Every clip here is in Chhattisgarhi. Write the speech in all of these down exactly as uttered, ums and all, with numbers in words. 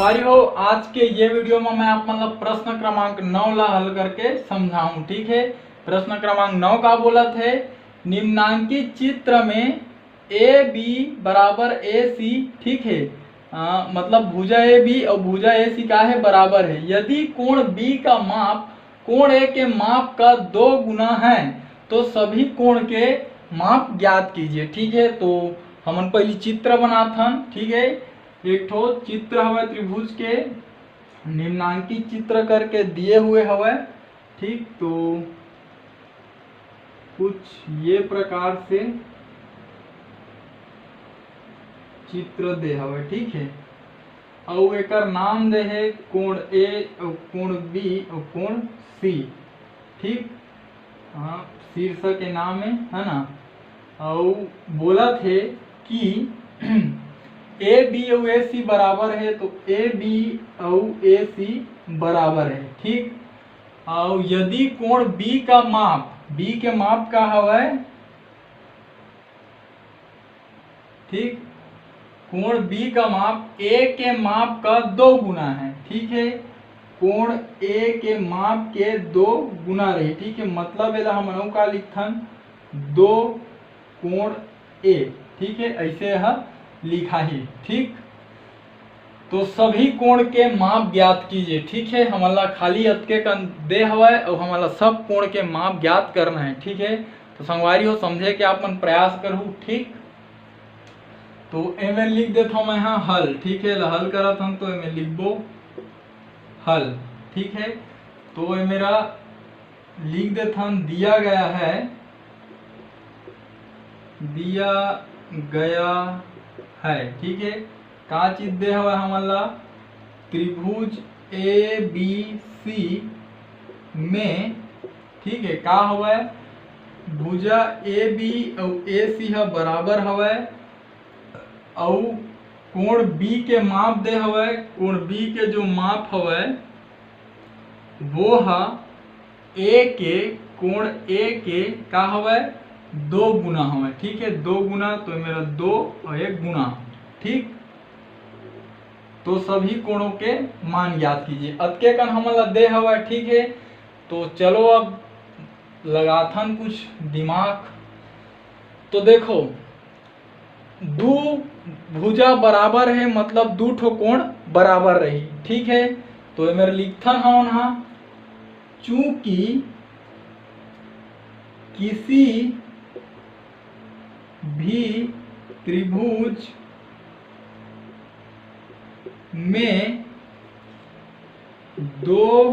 अरे हो, आज के ये वीडियो में मैं आप मतलब प्रश्न क्रमांक नौ ला हल करके समझाऊं। ठीक है, प्रश्न क्रमांक नौ का बोलत है, निम्नांकित चित्र में ए बी बराबर ए सी, ठीक है, अ, मतलब भुजा ए बी और भुजा ए सी का है, बराबर है। यदि कोण बी का माप कोण ए के माप का दो गुना है, तो सभी कोण के माप ज्ञात कीजिए। ठीक है, तो हमन पहली चित्र बनाथन। ठीक है, एक ठो चित्र हवय त्रिभुज के, निम्नांकित चित्र करके दिए हुए हवय। ठीक, तो कुछ ये प्रकार से चित्र दे हवय। ठीक है, अउ एकर नाम दे हे कोण ए अउ कोण बी अउ कोण सी। ठीक, हाँ, शीर्ष के नाम है, है ना। अउ बोलत हे कि ए बी अउ ए सी बराबर है, तो ए बी अउ ए सी बराबर है। ठीक, अउ यदि कोण बी का माप, बी के माप का हवय, ठीक, कोण बी का माप ए के माप का दो गुना है। ठीक है, कोण ए के माप के दो गुना रही। ठीक है, मतलब एला हमन अउ का लिखथन, दो कोण ए। ठीक है, ऐसे यह लिखा ही। ठीक, तो सभी कोण के माप ज्ञात कीजिए। ठीक है, हमन ला खाली अतके कन दे हवय अउ हमन ला सब कोण के माप ज्ञात करना है। ठीक है, तो संगवारी हो, समझे के आप मन प्रयास करहू। ठीक, तो एमे लिख देथव मैं हा हल। ठीक है, ला हल करत हन तो एमे लिखबो हल। ठीक है, तो ये मेरा लिख देथन, दिया गया है, दिया गया है। ठीक है, का चीज दे हवय हमन ला, त्रिभुज ए बी सी में। ठीक है, का हवय, भुजा ए बी अउ ए सी ह बराबर हवय, अउ कोण बी के माप दे हवय, कोण बी के जो माप हवय वो ह ए के, कोण ए के का हवय, दो गुना हवय। ठीक है, दो गुना, तो मेरा दो और एक गुना। ठीक, तो सभी कोणों के मान ज्ञात कीजिए। अतके कन हमन ला दे हवय। ठीक है, तो चलो अब लगाथन कुछ दिमाग। तो देखो, दू भुजा बराबर है, मतलब दू ठो कोण बराबर रही। ठीक है, तो एमेर लिखथन हमन हा, चूंकि किसी भी त्रिभुज में दो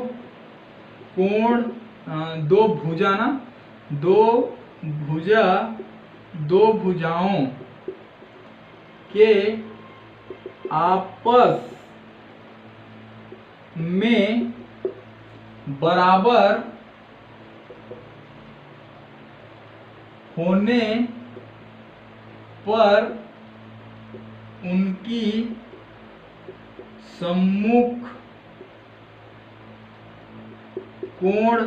कोण, अ, दो भुजा ना, दो भुजा, दो भुजाओं के आपस में बराबर होने पर उनकी सम्मुख कोण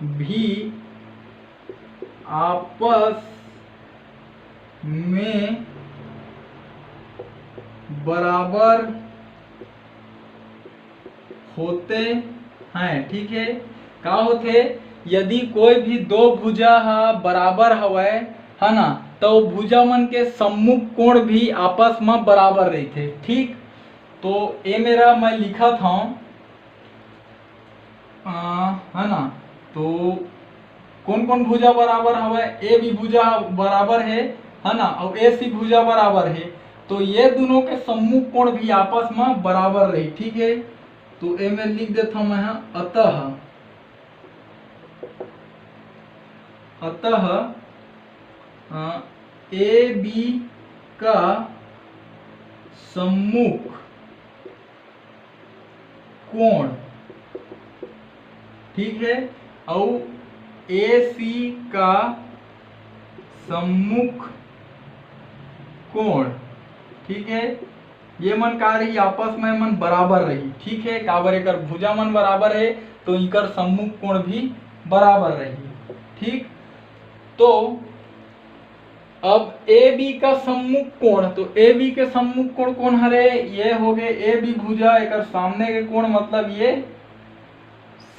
भी आपस में बराबर होते हैं। ठीक है, का होथे, यदि कोई भी दो भुजा हा बराबर हवय, है ना, तो भुजा मन के सम्मुख कोण भी आपस में बराबर रहते। ठीक, तो ये मेरा मैं लिखत हूँ, अ, है ना, तो कौन कौन भुजा बराबर हवय? ए बी भुजा बराबर है, है ना, और ए सी भुजा बराबर है, तो ये दोनों के सम्मुख कोण भी आपस में बराबर रही। ठीक है, तो ए में लिख देता हूँ मैं, हाँ, अतः, अतः, अ, ए बी का सम्मुख कोण, ठीक है, अउ ए सी का सम्मुख कोण, ठीक है, ये मन का रही, आपस में मन बराबर रही। ठीक है, काबर एकर भुजा मन बराबर है, तो इकर सम्मुख कोण भी बराबर रही। ठीक, तो अब ए बी का सम्मुख कोण, तो ए बी के सम्मुख कोण कौन हरे? ये हो गए ए बी भुजा, एक सामने के कोण, मतलब ये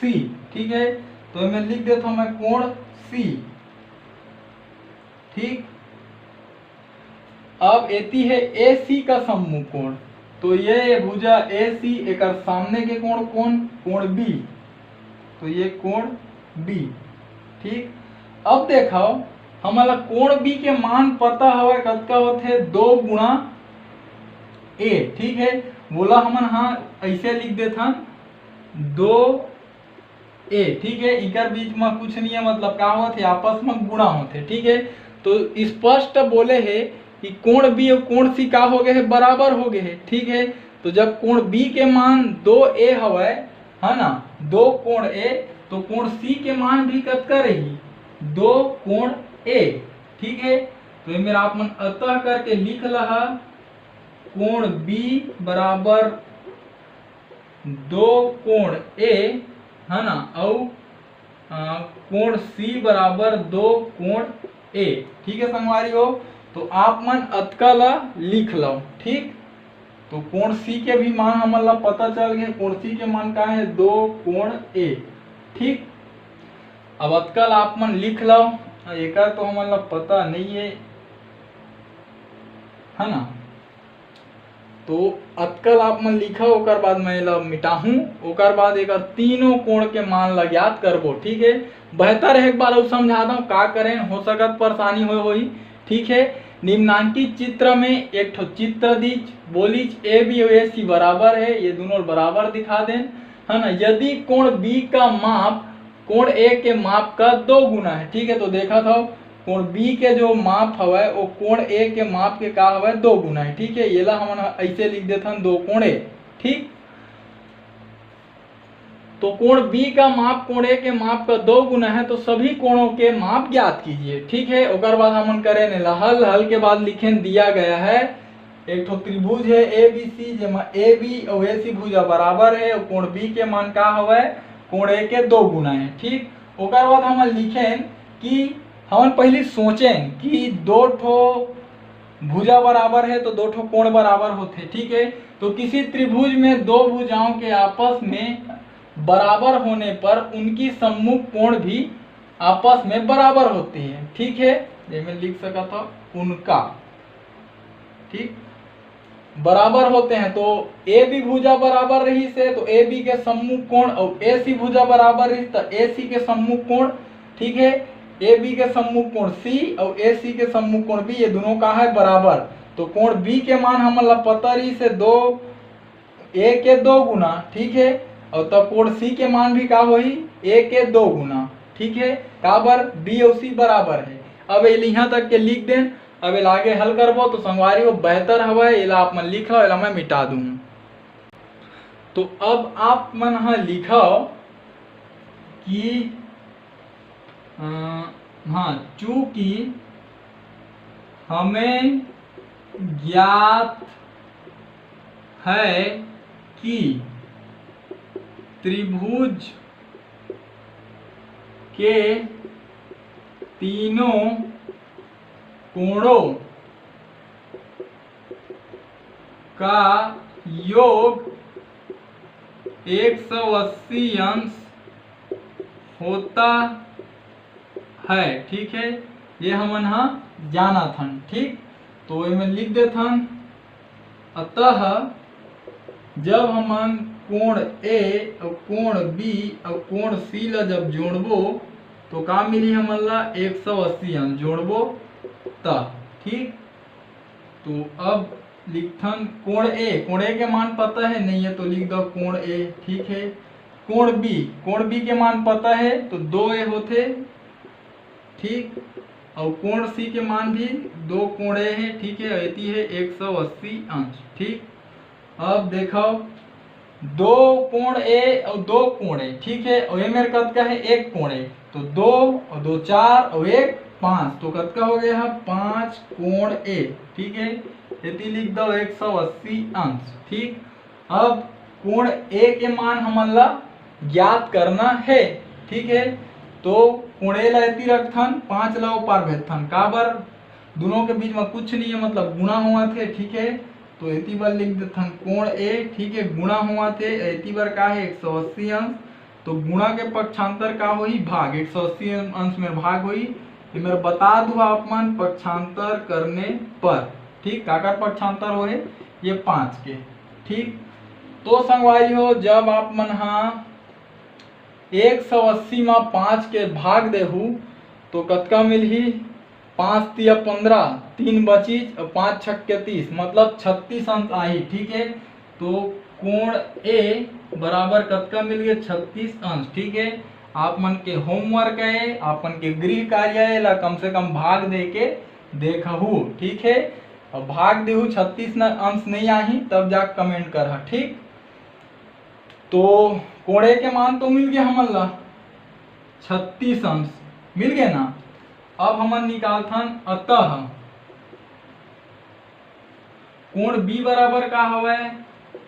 सी। ठीक है, तो मैं लिख देता हूँ मैं कोण सी। ठीक, अब एती है ए सी का सम्मुख कोण, तो ये भुजा ए सी, एक सामने के कोण कौन? कोण बी, तो ये कोण बी। ठीक, अब देखो, हमला कोण बी के मान पता हवे कतका होथे? दो गुणा ए। ठीक है, बोला हमन हाँ ऐसे लिख देथन, दो ए। ठीक है, इकर बीच में कुछ नहीं है, मतलब का होथे? आपस में गुणा होथे। ठीक है, तो स्पष्ट बोले है कि कोण बी और कोण सी का हो गए है? बराबर हो गए है। ठीक है, तो जब कोण बी के मान दो ए हवय, है ना, दो कोण ए, तो कोण सी के मान भी कतका रही? दो कोण ए। ठीक है, तो ये मेरा आप मन अतः करके लिख लहा, कोण बी बराबर दो कोण ए, है ना, अउ कोण सी बराबर दो कोण ए। ठीक है संगवारी हो, तो आप मन अतका ला लिख लो। ठीक, तो कोण सी के भी मान हमन ला पता चल गए, कोण सी के मान का है? दो कोण ए। ठीक, अब अतका ला आप मन लिख लो। एकर तो हमन ला पता नहीं है, है ना, तो अतका ला आप मन लिखा, ओकर बाद मैं एला मिटाहूँ, ओकर बाद एकर तीनों कोण के मान ला ज्ञात करबो। ठीक है, बेहतर है एक बार अउ समझा दो का करें, हो सकत परेशानी होय होही। ठीक है, निम्नांकित चित्र में एक ठो चित्र दीच, बोलीच ए बी और ए सी बराबर है, ये दोनों बराबर दिखा दें, है ना। यदि कोण बी का माप कोण ए के माप का दो गुना है। ठीक है, तो देखा था कोण बी के जो माप हवय वो कोण ए के माप के का हवय? दो गुना है। ठीक है, येला हमन ऐसे लिख देथन दो कोण ए। ठीक, तो कोण बी का माप कोण ए के माप का दो गुना है, तो सभी कोणों के माप ज्ञात कीजिए। ठीक है, ओकर बाद हमन करें एला हल, हल के बाद लिखेन दिया गया है एक ठो त्रिभुज है ए बी सी, जेमा ए बी और ए सी भुजा बराबर है और कोण बी के मान का हवय? कोण ए के दो गुना है। ठीक, ओकर बाद हमन लिखेन कि हमन पहली सोचेन कि दो ठो भुजा बराबर है तो दो ठो कोण बराबर होते। ठीक है, तो किसी त्रिभुज में दो भुजाओं के आपस में बराबर होने पर उनकी सम्मुख कोण भी आपस में बराबर होती है। ठीक है, ये मैं लिख सकता हूँ उनका। ठीक, बराबर होते हैं। तो ए बी भुजा बराबर रही से तो ए बी के सम्मुख कोण और ए सी भुजा बराबर रही तो ए सी के सम्मुख कोण। ठीक है, ए बी के सम्मुख कोण सी और ए सी के सम्मुख कोण बी, ये दोनों का है बराबर। तो कोण बी के मान हमन ला पता रही से दो ए के दो गुना। ठीक है, और तब कोण सी के मान भी का होही? ए के दो गुना। ठीक है, काबर बी और सी बराबर है। अब ये यहाँ तक के लिख दें। अब एला आगे हल करबो तो संगवारी हो बेहतर हवय, एला आप मन लिख लो, एला मैं मिटा दूँ। तो अब आप मन ह लिखो कि हाँ, चूंकि हमें ज्ञात है कि त्रिभुज के तीनों कोणों का योग एक सौ अस्सी अंश होता है। ठीक है, ये हमन ह जानत हन। ठीक, तो एमे लिख देथन। अतः जब हमन कोण ए और कोण बी और कोण सी ला जब जोड़बो तो का मिली हमन ला? एक सौ अस्सी अंश जोड़बो त। ठीक, तो अब लिखथन कोण ए, कोण ए के मान पता है नहीं है तो लिख दो कोण ए। ठीक है, कोण बी, कोण बी के मान पता है तो दो ए होथे। ठीक, और कोण सी के मान भी दो कोण ए है। ठीक है, एती है एक सौ अस्सी अंश। ठीक, अब देखो दो कोण ए और दो कोण ए। ठीक है, और ये मेरे कतका है? एक कोण ए। तो दो और दो चार और एक पाँच, तो कतका हो गया है? पाँच कोण ए। ठीक है, एती लिख दो एक सौ अस्सी अंश। ठीक, अब कोण ए के मान हमन ला ज्ञात करना है। ठीक है, तो कोण ए ला एती रखथन, पाँच ला ऊपर भेजथन। काबर? दोनों के बीच में कुछ नहीं है, मतलब गुणा होवत हे, ठीक है। तो एती बर लिख देथन कोण ए, ठीक है, गुणा होवत हे। एती बर का है, एक सौ अस्सी अंश। तो गुणा के पक्षांतर का होही, भाग। एक सौ अस्सी अंश में भाग होही। ये मेर बता दूँ आप मन, पक्षांतर करने पर, ठीक, काकर पक्षांतर हो हे, ये पाँच के, ठीक। तो संगवारी हो, जब आप मन हा एक सौ अस्सी मा पाँच के भाग देहू तो कतका मिलही? पाँच तिया पंद्रह, तीन बचिस और पाँच छक्के तीस, मतलब छत्तीस अंश आही, ठीक है। तो कोण ए बराबर कतका मिल गए? छत्तीस अंश, ठीक है। आप मन के होमवर्क है, आप मन के गृह कार्य है, ला कम से कम भाग दे के देखहू, ठीक है। और भाग देहू, छत्तीस न अंश नहीं आही, तब जा कमेंट करहा, ठीक। तो कोण ए के मान तो मिल गया हमन ला, छत्तीस अंश मिल गए ना। अब हमन निकालथन अतः कोण बी बराबर का हवय?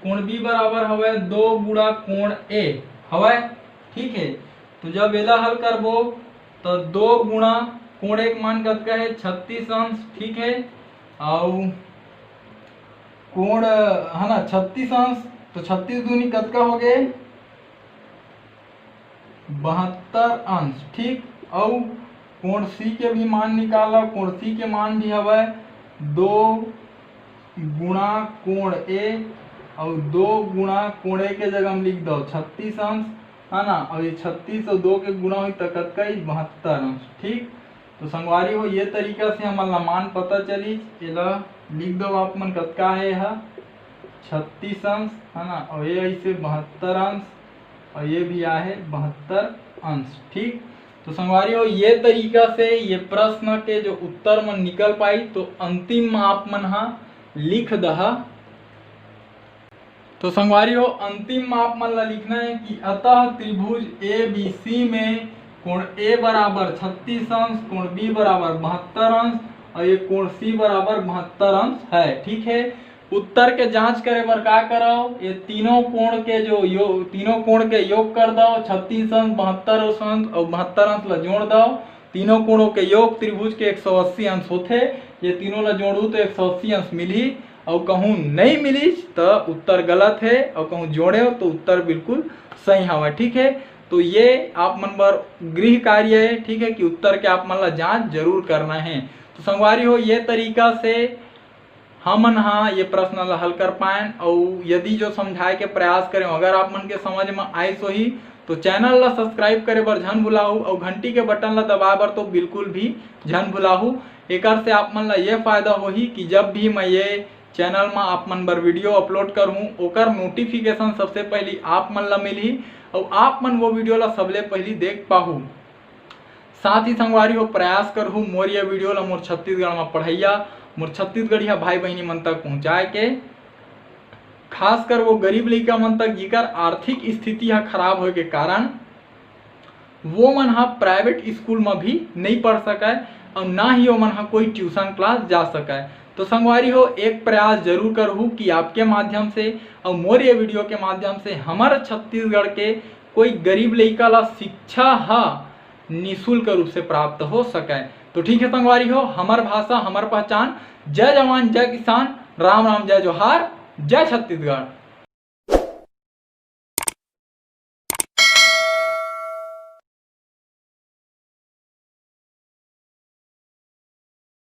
कोण बी बराबर हवय दो गुणा कोण ए हवय, ठीक है। तो जब एला हल करबो तो दो गुणा कोण ए के मान कतका है? छत्तीस अंश, ठीक है। अउ कोण, है ना, छत्तीस अंश, तो छत्तीस दूनी कतका हो गए? बहत्तर अंश, ठीक। अउ कोण सी के भी मान निकाला, कोण सी के मान भी हवय दो गुणा कोण ए, अउ दो गुणा कोण ए के जगह हम लिख दो छत्तीस अंश, है ना। और ये छत्तीस और दो के गुणा हुई तो कतका ही? बहत्तर अंश, ठीक। तो संगवारी हो, ये तरीका से हमन ला मान पता चलिस। एला लिख दो आप मन, कतका है यह? छत्तीस अंश, है ना। और ये ऐसे बहत्तर अंश, और ये भी आहे बहत्तर अंश, ठीक। तो संगवारी हो, ये तरीका से ये प्रश्न के जो उत्तर मन निकल पाई, तो अंतिम में आप मन हा लिख दहा। तो संगवारी हो, अंतिम में आप मन ला लिखना है कि अतः त्रिभुज ए बी सी में कोण ए बराबर छत्तीस अंश, कोण बी बराबर बहत्तर अंश और ये कोण सी बराबर बहत्तर अंश है, ठीक है। उत्तर के जांच करे बर का करव, ये तीनों कोण के जो योग, तीनों कोण के योग कर दव, छत्तीस अंश, बहत्तर अंश और बहत्तर अंश ला जोड़ दव। तीनों कोणों के योग त्रिभुज के एक सौ अस्सी अंश होथे। ये तीनों ला जोड़ू तो एक सौ अस्सी अंश मिलही, अउ कहूँ नहीं मिलिस तो उत्तर गलत है, अउ कहूँ जोड़े तो उत्तर बिल्कुल सही हवय, ठीक है। तो ये आप मन बर गृह कार्य है, ठीक है, कि उत्तर के आप मन ला जांच जरूर करना है। तो संगवारी हो, ये तरीका से हमन हा ये प्रश्न ला हल कर पाएन। अउ यदि जो समझाए के प्रयास करें, अगर आप मन के समझ में आइस होही, तो चैनल ला सब्सक्राइब करे बर झन भुलाहू अउ घंटी के बटन ला दबाए बर तो बिल्कुल भी झन भुलाहू। एकर से आप मन ला ये फायदा होही कि जब भी मैं ये चैनल मा आप मन बर वीडियो अपलोड करहूँ, ओकर नोटिफिकेशन सबसे पहली आप मन ला मिलही अउ आप मन वो वीडियो ला सबले पहली देख पाहू। साथ ही संगवारी हो, प्रयास करहू मोर ये वीडियो ला मोर छत्तीसगढ़ मा पढ़ैया, मोर छत्तीसगढ़िया भाई बहिनी मन तक पहुँचाए के। खासकर वो गरीब लइका मन तक, जिकर आर्थिक स्थिति हा खराब होए के कारण वो मन हा प्राइवेट स्कूल मा भी नहीं पढ़ सकय अउ ना ही वो मन हा कोई ट्यूशन क्लास जा सकय। तो संगवारी हो, एक प्रयास जरूर करहू कि आपके माध्यम से अउ मोर ये वीडियो के माध्यम से हमर छत्तीसगढ़ के कोई गरीब लइका ला शिक्षा हा निशुल्क रूप से प्राप्त हो सकय। तो ठीक है संगवारी हो, हमर भाषा, हमर पहचान। जय जवान, जय किसान, राम राम, जय जोहार, जय छत्तीसगढ़।